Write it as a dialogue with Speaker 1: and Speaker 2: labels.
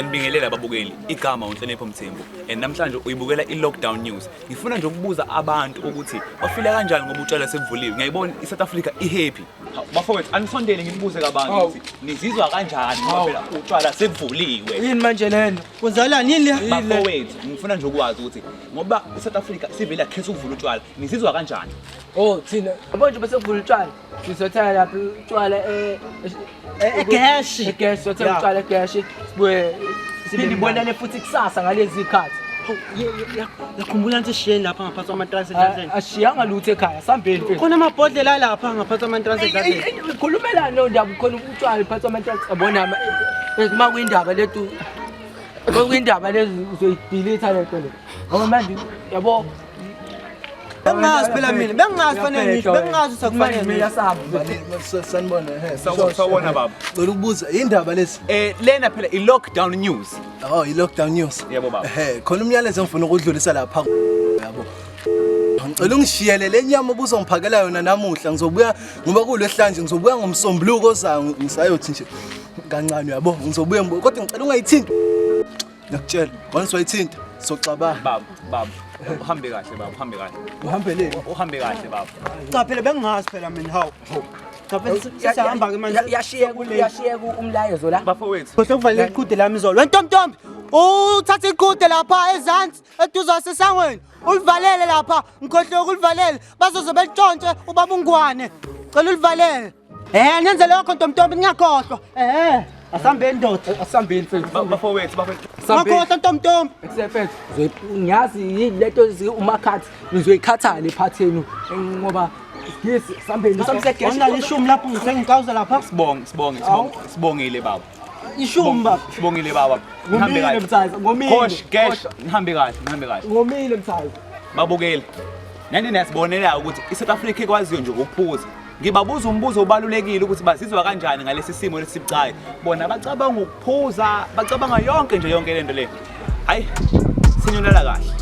Speaker 1: Ngiyanibingelela babukeli, igama uNhlonipho Mthembu and namhlanje uyibukela i-Lockdown News. Ngifuna nje ukubuza abantu ukuthi bafila kanjani ngoba utshwala sebuvuliwe. Ngiyayibona i-South Africa i-happy. Bafowethu anisondele nginibuze kabanzi ukuthi nizizwa kanjani ngoba phela utshwala sebuvuliwe.
Speaker 2: Yini manje lento?
Speaker 3: Kwenzakalani yini le?
Speaker 1: Bafowethu ngifuna nje ukwazi ukuthi ngoba i-South Africa sivele yakhetha ukuvula utshwala, nizizwa kanjani?
Speaker 2: Oh thina yabo nje bese kuvula utshwala sizothenga lapha utshwala e
Speaker 3: Egeshi.
Speaker 2: Egeshi sothenga utshwala egeshi sibuye siphinde ibonane futhi kusasa ngalezi khathi.
Speaker 3: Yakhumbula nje sishiyeni lapha ngaphansi kwamatrasi edladleni.
Speaker 2: Ashiyanga lutho ekhaya sambeni mfethu.
Speaker 3: Khona amabhodlela lapha ngaphansi kwamatrasi edladleni.
Speaker 2: Khulumelani leyo ndaba khona utshwala phansi kwamatrasi yabona uma kuyindaba letu kuyindaba lezi uzoyidilitha lento le. Ngoba manje yabo
Speaker 3: Bengingazi phela mina, bengingazi fanele ngisho, bengingazi ukuthi akufanele
Speaker 2: mina
Speaker 3: ngisho.
Speaker 2: sami.
Speaker 4: Sanibona he.
Speaker 1: Sawubona baba.
Speaker 4: Cela ukubuza indaba lesi.
Speaker 1: Lena phela i-Lockdown News.
Speaker 4: Oh, i-lockdown news.
Speaker 1: Yebo, baba.
Speaker 4: Ehhe, khona umyalezo engifuna ukudlulisa lapha yabo. Ngicela ungishiyele le nyama obuzongiphakela yona namuhla ngizobuya ngoba kulwehlanje ngizobuya ngomsombuluko ozayo ngisayothi nje kancane uyabo ngizobuya ngibuye kodwa ngicela ungayithinti. Ngiyakutshela, once wayithinta soxabana.
Speaker 1: Baba, baba. Uhambe kahle baba, uhambe kahle.
Speaker 4: Uhambeleni?
Speaker 1: Uhambe kahle baba.
Speaker 3: Cha phela bengingazi phela mina hawu. Cha phela sesihamba ke manje.
Speaker 2: Yashiyeka yashiyeka umlayezo la.
Speaker 1: Bafowethu.
Speaker 3: Khohle ukuvalela iqhude lami izolo. Wentombi uthatha iqhude lapha ezansi eduze wasesangweni ulivalele lapha ngikhohle ukulivalela bazoze belitshontshe ubaba ungwane cela ulivalele nenze lokho ntombi ningakhohlwa asambeni ndoda
Speaker 2: Asambeni mfethu.
Speaker 1: Bafowethu, bafowethu.
Speaker 3: ngakhohlwa ntombi
Speaker 2: Mfethu, ngiyazi yini lento umakhathi nizoyikhathala ephatheni ngoba yes sambeni samsegeshi.
Speaker 3: Wona lishumi lapho ngisengikawuza lapha
Speaker 1: Sibonge, sibonge, sibonge. Sibongile baba.
Speaker 3: ishumi baba
Speaker 1: Sibongile baba. Nihambe
Speaker 2: Ngomile
Speaker 1: kahle.
Speaker 2: mthazi, ngomile.
Speaker 1: Khosh, cash, nihambe kahle, nihambe kahle.
Speaker 2: Ngomile mthazi.
Speaker 1: Babukeli. Nani niyasibonela ukuthi iSouth Africa ikwaziyo nje ukuphuza. Ngibabuza umbuzo obalulekile ukuthi bazizwa kanjani ngalesi simo lesibucayi. Bona bacabanga ukuphuza, bacabanga yonke nje yonke lento le. Hayi, sinyonela kahle.